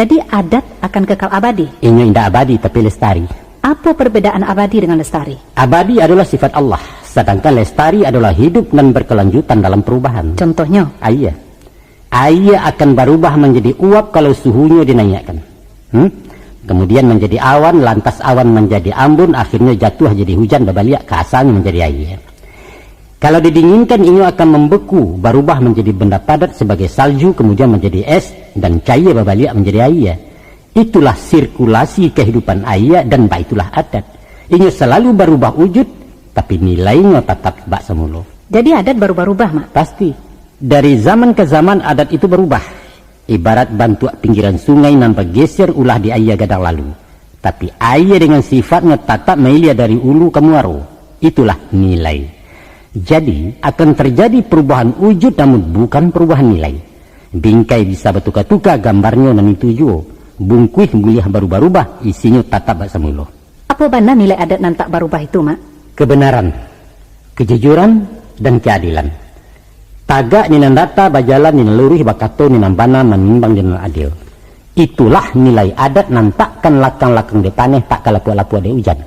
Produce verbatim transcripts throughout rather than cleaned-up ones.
Jadi adat akan kekal abadi? Inyo indak abadi, tapi lestari. Apo perbedaan abadi dengan lestari? Abadi adolah sifat Allah, sadangkan lestari adolah hidup nan berkelanjutan dalam perubahan. Contohnyo? Aia. Aia akan barubah manjadi uap kalau suhunyo dinaiakkan. Hmm? Kemudian manjadi awan, lantas awan manjadi ambun, akhirnyo jatuah jadi hujan, babaliak ka asalnyo manjadi aia. Kalau didinginkan, inyo akan mambeku, barubah manjadi benda padat sabagai salju, kemudian manjadi es, dan caia babaliak manjadi aia. Itulah sirkulasi kahidupan aia, dan baitulah adat. Inyo salalu barubah wujud, tapi nilainyo tatap bak samulo. Jadi adat barubah-rubah, Mak? Pasti. Dari zaman ka zaman adat itu barubah. Ibarat bantuak pinggiran sungai nan bageser ulah di aia gadang lalu. Tapi aia dengan sifatnyo tatap mailia dari ulu ka muaro. Itulah nilai. Jadi, akan terjadi perubahan wujud namun bukan perubahan nilai. Bingkai bisa batuka-tuka gambarnyo nan itu juo. Bungkuih buliah barubah-rubah, isinyo tatap bak samulo. Apo bana nilai adat nan tak barubah itu, Mak? Kebenaran, kejujuran, dan keadilan. Tagak di nan data, bajalan di nan luruih, bakato di nan bana, manimbang di nan adil. Itulah nilai adat nan takkan lakang-lakang dek paneh, tak ka lapuak-lapuak dek ujan.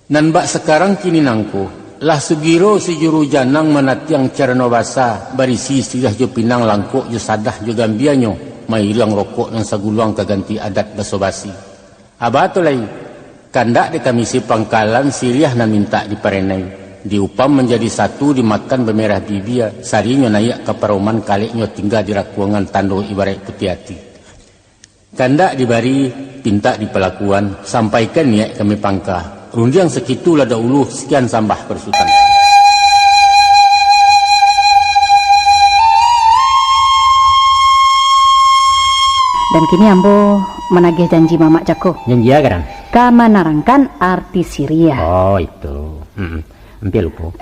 Nan bak sakarang kini nangko, lah sugiro si juru janang manatiang carano basa, barisi siriah jo pinang, langkok jo sadah jo gambianyo, mairiang rokok nan saguluang ka ganti adat baso-basi. Aba tu lai, kandak dek kamisi pangkalan siriah nan mintak diparenai, diupam manjadi satu, dimakan bamerah bibia, sarinyo naiak ka paroman, kaleknyo tingga di rakuangan, tando ibaraik putiah ati. Kandak dibari, pintak dipalakuan, sampaikan niaik kami pangka. Rundiang sakitu lah dahulu, sekian sambah ka Sutan. Dan kini ambo managih janji mamak cako. Janji a, Garang? Ka manarangkan arti siriah. Oh, itu. Mm-mm. Ampia lupo.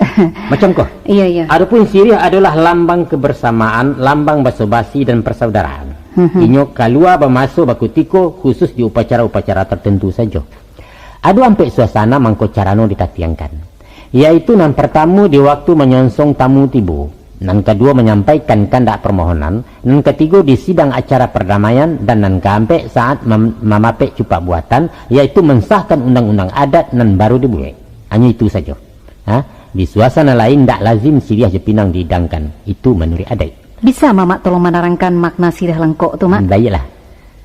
Macam ko. Iya, iya. Adopun siriah adolah lambang kebersamaan, lambang baso-basi dan persaudaraan. Mhm. Inyo kalua bamaso bakutiko, khusus di upacara-upacara tertentu sajo. Ado ampek suasana mangko carano ditatiangkan, yaitu nan partamo di waktu manyonsong tamu tibo, nan kaduo manyampaikan kandak permohonan, nan katigo di sidang acara pardamaian, dan nan kaampek saat mam-, mamapek cupak buatan, yaitu mansahkan undang-undang adat nan baru dibuek. Hanyo itu sajo. Ha? Di suasana lain ndak lazim siriah jo pinang dihidangkan. Itu manuruik adaik. Bisa mamak tolong manarangkan makna siriah langkok tu, Mak? Baiklah.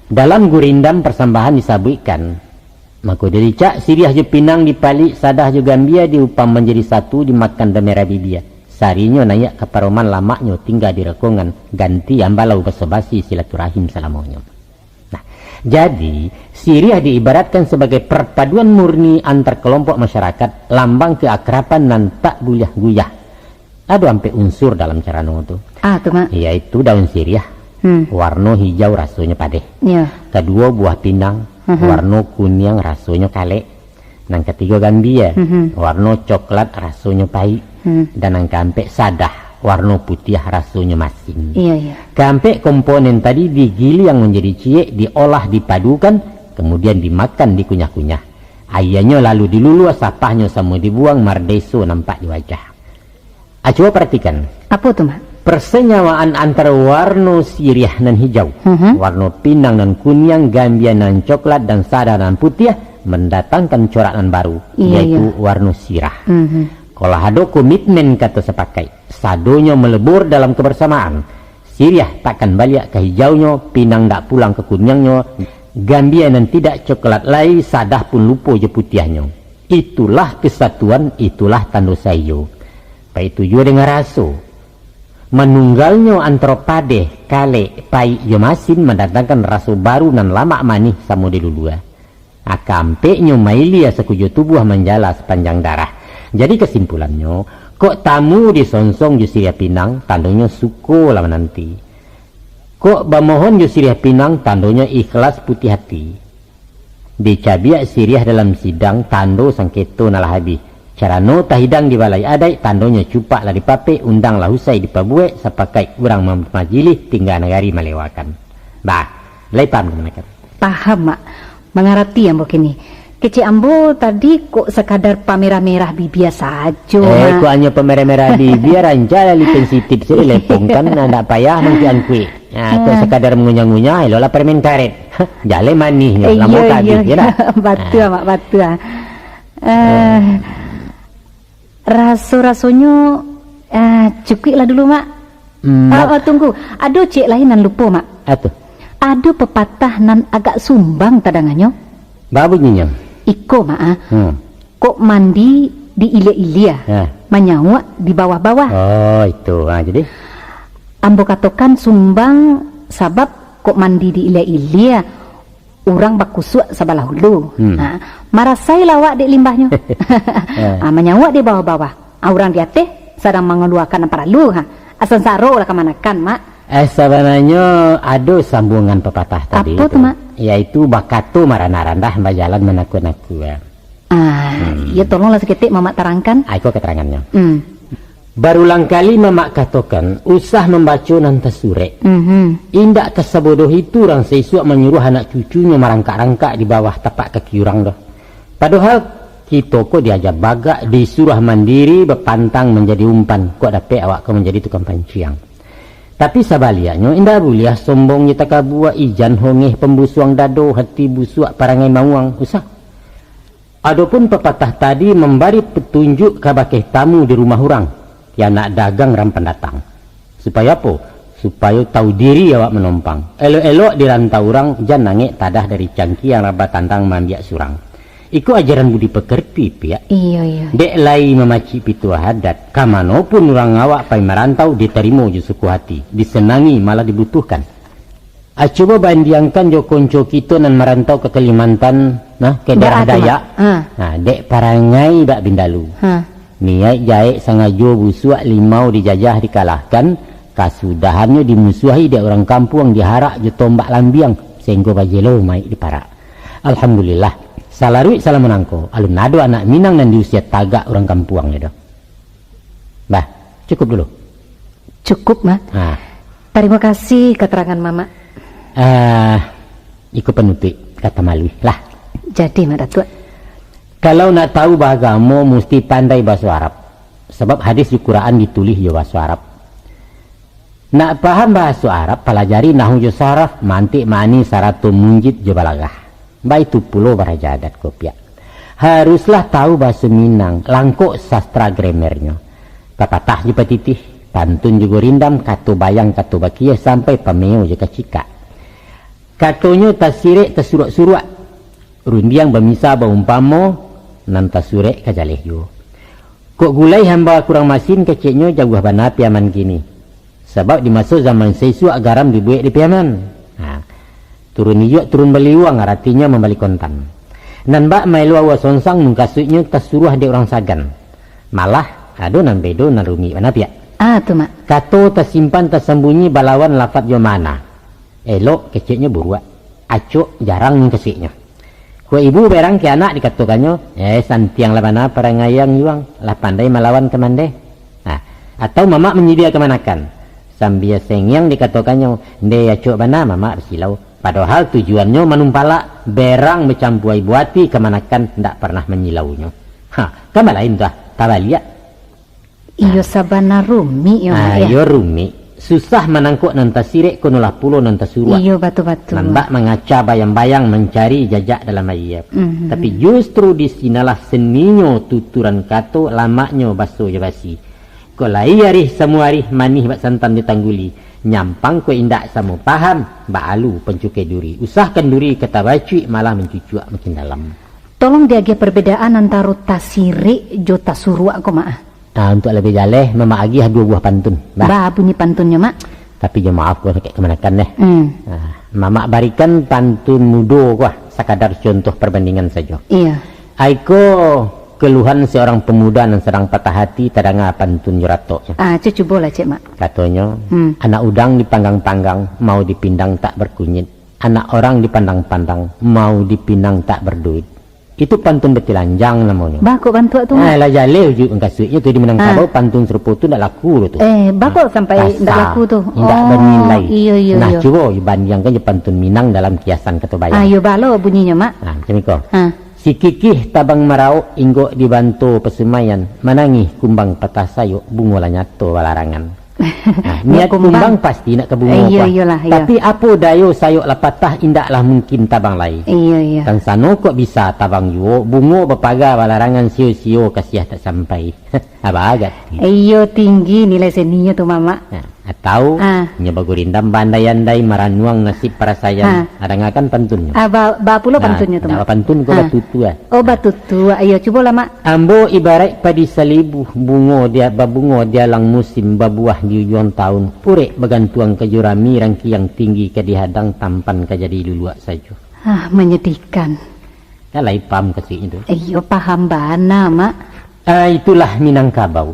Dalam gurindam parsambahan disabuikkan, mako diricak siriah jo pinang, dipalik sadah jo gambia, diupam manjadi satu, dimakan damerah bibia. Sarinyo naiak ka paroman, lamaknyo tingga di rakongan, ganti ambalau baso-basi, silaturahim salamonyo. Nah, jadi, siriah diibaratkan sabagai parpaduan murni antar kalompok masyarakat, lambang keakraban nan tak buliah guyah. Ado ampek unsur dalam carano tu. Ah, tu, Mak. Yaitu daun siriah, Hmm. warno hijau rasonyo padeh. Ya. Kaduo buah pinang, Mhm. warno kuniang rasonyo kalek. Nan katigo gambia, Mhm. warno coklat rasonyo paik. Hmm. Dan nan kaampek sadah, warno putiah rasonyo masin. Iya, iya. Kaampek komponen tadi digiliang manjadi ciek, diolah, dipadukan, kamudian dimakan, dikunyah-kunyah. Aianyo lalu diluluah, sapahnyo samo dibuang, mardeso nampak di wajah. A, cubo paratikan. Apo tu, Mak? Persenyawaan antara warno siriah nan hijau, Mhm. warno pinang nan kuniang, gambia nan coklat, dan sadah nan putiah mandatangkan corak nan baru, Iya, yaitu iya. warno sirah. Mhm. Kalau ado komitmen, kato sapakaik, sadonyo malebur dalam kebersamaan. Siriah takkan baliak ka hijaunyo, pinang dak pulang ka kuniangnyo, gambia nan tidak coklat lai, sadah pun lupo jo putiahnyo. Itulah kesatuan, itulah tando saiyo. Baitu juo dengan raso. Manunggalnyo antaro padeh, kalek, paik, jo masin mandatangkan raso baru nan lamak manih samo dilulua. Akampeknyo mailia sakujuah tubuah, manjala sapanjang darah. Jadi kasimpulannyo, kok tamu disonsong jo siriah pinang, tandonyo suko lah mananti. Kok bamohon jo siriah pinang, tandonyo ikhlas putiah ati. Dicabiak siriah dalam sidang, tando sangketo nan lah abih. Carano tahidang di balai adaik, tandonyo cupak lah dipapek, undang lah usai dipabuek, sapakaik urang mamajilih, tingga nagari malewakan. Bah, lai paham kamanakan? Paham, Mak. Mangarati ambo kini. Kecek ambo tadi kok sakadar pamerah-merah bibia sajo, Eh, Mak. Kok hanyo pamerah-merah bibia, rancak lah lipen sitip sajo lepong kan, nah, ndak payah mangkuik-angkuik. Nah, kok Ah. sakadar mangunyah-ngunyah, eloklah permen karet. Jaleh manihnyo, Eh, lamo iyo, kabih, iyo, iyo. Batua, Ah. Mak, batua. Eh, raso-rasonyo, ah, cukuiklah dulu, Mak. Hmm, Ah, Mak. Ah, tunggu. Ado ciek lai nan lupo, Mak. Apo tu? Ado pepatah nan agak sumbang tadanganyo. Ba bunyinyo? Iko, Mak, ah. Hmm. Kok mandi di ilia-ilia, Ha. manyauak di bawah-bawah. Oh, itu. Ha, jadi? Ambo katokan sumbang sabab kok mandi di ilia-ilia, urang bakusuak sabalah ulu. Hmm. Ha, marasai lah awak dek limbahnyo. Ha. Ha, manyauak di bawah-bawah. Ha, urang di ateh sadang mangaluakan nan paralu. Ha, sansaro lah kamanakan, Mak. Eh, sabananyo ado sambuangan papatah tadi Apo tu, tu, Mak? Yaitu bakato marandah-randah, bajalan manakua-nakua. Ah, Hmm. iyo, tolonglah saketek Mamak tarangkan. Ah, iko katarangannyo. Hmm. Barulang kali Mamak katokan, usah mambaco nan tasurek. Mhm. Indak ka sabodoh itu urang saisuak manyuruah anak cucunyo marangkak-rangkak di bawah tapak kaki urang doh. Padohal kito ko diaja bagak, disuruah mandiri, bapantang manjadi umpan, kok dapek awak ko manjadi tukang panciang. Tapi sabaliaknyo, indak buliah sombong jo takabua, ijan hongeh pambusuang dado, hati busuak parangai mauang, usah. Adopun papatah tadi mambari patunjuak kabake tamu di rumah urang, ki anak dagang ran pandatang. Supayo apo? Supayo tahu diri awak manompang. Elok-elok di rantau urang, jan angek tadah dari cangkiang, raba tandang maambiak surang. Iko ajaran budi pakarti, Piak. Iyo, iyo. Dek lai mamacik pituah adat, ka mano pun urang awak pai marantau, ditarimo jo suko hati, disanangi, malah dibutuhkan. Ah, cubo bandiangkan jo konco kito nan marantau ka Kalimantan, nah, ka Bak daerah Atu, Mak. Dayak. Ha. Nah, dek parangai bak Bindalu. Ha. Niaik jaek sangajo busuak, limau dijajah dikalahkan, kasudahannyo dimusuahi dek urang kampuang, diharak jo tombak lambiang, sainggo bajelo maik diparak. Alhamdulillah, salaruik salah manangko, alun ado anak Minang nan diusia tagak urang kampuang ni doh. Bah, cukup dulu. Cukup, Mak. Ha. Tarimo kasih katerangan Mamak. Ah, iko panutuik, kato maluih lah. Jadi, Mak Datuak. Kalau nak tahu baagamo, musti pandai baso Arab. Sabab hadis di Quran ditulih jo baso Arab. Nak paham bahaso Arab, palajari nahwu jo saraf, mantik ma'ani, sarato munjid jo balaghah. Baitu pulo baraja adat ko, Piak. Haruslah tahu bahaso Minang, langkok sastra grammarnyo. Papatah jo patitih, pantun jo gurindam, kato bayang, kato bakiah, sampai pameo jo kacikak. Katonyo tasirek, tasuruak-suruak. Rundiang bamisa baumpamo, nan tasurek ka jaleh juo. Kok gulai hamba kurang masin, keceknyo jauah bana piaman kini. Sabab di maso zaman saisuak garam dibuek di piaman. Ha. Turun iyuak, turun baliuang, aratinyo mambali kontan. Nan bak maelo aua sonsang, mungkasuiknyo tasuruah dek urang sagan. Malah, ado nan bedo, nan rumik bana, Piak. Ah, tu, Mak. Kato tasimpan tasambunyi balawan lafat jo makna. Elok, keceknyo buruak. Acok, jarang mungkasuiknyo. Kok ibu berang ka anak dikatokannyo, "Eh, santianglah bana parangai ang, Yuang, lah pandai malawan kamande." Nah, atau mamak manyidia kamanakan, sambia sengiang dikatokannyo, "Ndeh, acok bana mamak basilau." Padohal tujuannyo manumpalak, berang bacampua ibu ati, kamanakan ndak parnah manyilaunyo. Ha, kan balain tu ah, tabaliak. Iyo, sabana rumik yo, Mak, Ah, yo. Iyo rumik. Susah manangkok nan tasirek, konolah pulo nan tasuruak. Iyo, batua-batua. Nan bak mangaca bayang-bayang mancari jajak dalam aia. Mhm. Tapi justru di sinalah seninyo tuturan kato, lamaknyo baso jo basi. Kok lai arih samo arih, manih bak santan ditangguli. Nyampang kok indak samo paham, baalu pancukai duri. Usah kanduri ka tabacuik, malah mancucuak makin dalam. Tolong diagiah parbedaan antaro tasirek jo tasuruak ko, Mak, ah. Ah, untuak labiah jaleh, Mamak agiah duo buah pantun. Bah. Ba bunyi pantunnyo, Mak? Tapi jo maaf, ko sakik kamanakan deh. Hmm. Ah, Mamak barikan pantun mudo ko, ah, sakadar contoh parbandingan sajo. Iyo. Aiko keluhan seorang pemuda nan sadang patah hati, tadanga pantun jo ratoknyo. Ah, cu-, cubolah cek, Mak. Katonyo, Hmm. Anak udang dipanggang-panggang, mau dipindang tak berkunyit. Anak orang dipandang-pandang, mau dipinang tak berduit. Itu pantun batilanjang namonyo. Ba kok bantuak tu, Mak? Ah, lah jaleh ujuik mangkasuiknyo tu di Minangkabau, pantun sarupo tu ndak laku doh tu. Eh, ba kok sampai ndak laku tu? Indak banilai. Iyo, iyo, nah, iyo. Cubo dibandiangkan jo pantun Minang dalam kiasan kato bayang. Ah, iyo, ba lo bunyinyo, Mak. Nah, macam iko. Ha. Sikikih tabang marauk, inggok dibanto pasumaian, manangih kumbang patah sayok, bungo lah nyato balarangan. Nah, niat kumbang pasti nak ka bungo. Iyo, iyolah, iyo. Tapi apo dayo sayok lah patah, indaklah mungkin tabang lai. Iyo, iyo. Kan sano kok bisa tabang juo, bungo bapaga balarangan, sio-sio kasiah tak sampai. Aba agak. Iyo, tinggi nilai seninyo tu, Mamak. Nah, atau nyo bagurindam baandai-andai, maranuang nasib parasaian. Ha. Dangakan pantunnyo. Ah, ba, ba pulo pantunnyo tu, Mak? Nah, pantun ko batutua. Oh, batutua. Iyo, cubolah, Mak. Ambo ibaraik padi salibu, bungo dia babungo di alang musim, babuah di ujuang taun, urek bagantuang ka jurami, rangkiang tinggi ka dihadang, tampan ka jadi luluak sajo. Ah, menyedihkan. Kan lai paham kasuiknyo tu? Iyo, paham bana, Mak. Ah, itulah Minangkabau.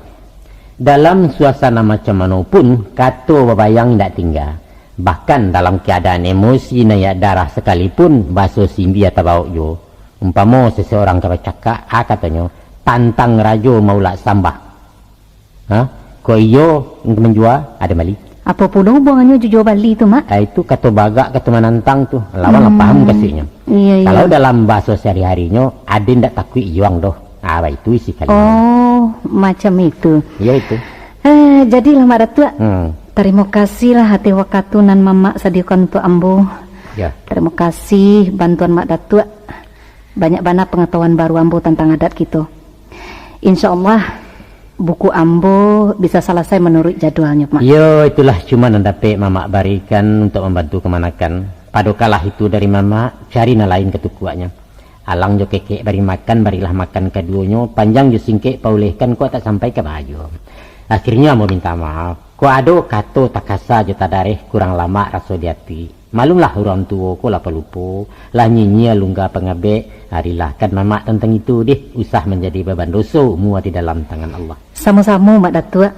Dalam suasana macam mano pun, kato babayang indak tingga. Bahkan dalam keadaan emosi naiak darah sakalipun, baso simbia tabaok juo. Umpamo seseorang ka bacakak, a katonyo, "Tantang rajo maulak sambah." Ha? Kok iyo, manjua, ado mali. Apo pulo hubungannyo jo jua bali tu, Mak? Ah, itu kato bagak, kato manantang tu. Lawan lah paham kasuiknyo. Iyo, iyo. Kalau dalam bahaso sehari-harinyo, ado ndak takuik iyoang doh. Ah, baitu isi kalimah. Oh, macam itu. Iyo, itu. Eh, jadilah, Mak Datuak. Hmm. Tarimo kasihlah ateh wakatu nan Mamak sadiokan untuak ambo. Ya. Tarimo kasih bantuan Mak Datuak. Banyak bana pangatahuan baru ambo tantang adat kito. Insya Allah, buku ambo bisa salasai manuruik jadualnyo, Mak. Iyo, itulah cuma nan dapek Mamak barikan untuak mambantu kamanakan. Padokalah itu dari Mamak, cari nan lain katukuaknyo. Alang jo kekek bari makan, barilah makan kaduonyo, panjang jo singkek paulehkan, kok tak sampai ka bahajo. Akhirnyo ambo minta maaf. Kok ado kato takasa jo tadareh, kurang lamak raso di ati. Malumlah urang tuo ko lah palupo, lah nyinyia lungga pangabek, ah, rilahkan Mamak tantang itu deh, usah manjadi baban doso, mua di dalam tangan Allah. Samo-samo, Mak Datuak.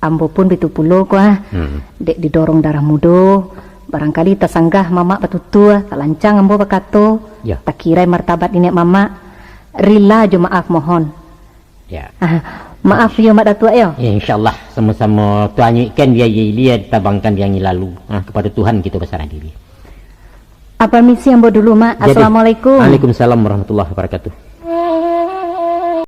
Ambo pun bitu pulo ko, ah. Hmm. Dek didorong darah mudo, barangkali tasanggah Mamak batutua, talancang ambo bakato, ya, takirai martabat niniak mamak, rila jo maaf mohon. Ya. Ah, maaf yo, Mak Datuak, yo. Ya, insya Allah, samo-samo Tuhan ikan di aia ilia, ditabangkan di angin lalu. Ah, kepada Tuhan kita basarah diri. Ah, permisi ambo dulu, Mak. Jadi, assalamualaikum. Waalaikumsalam warahmatullahi wabarakatuh.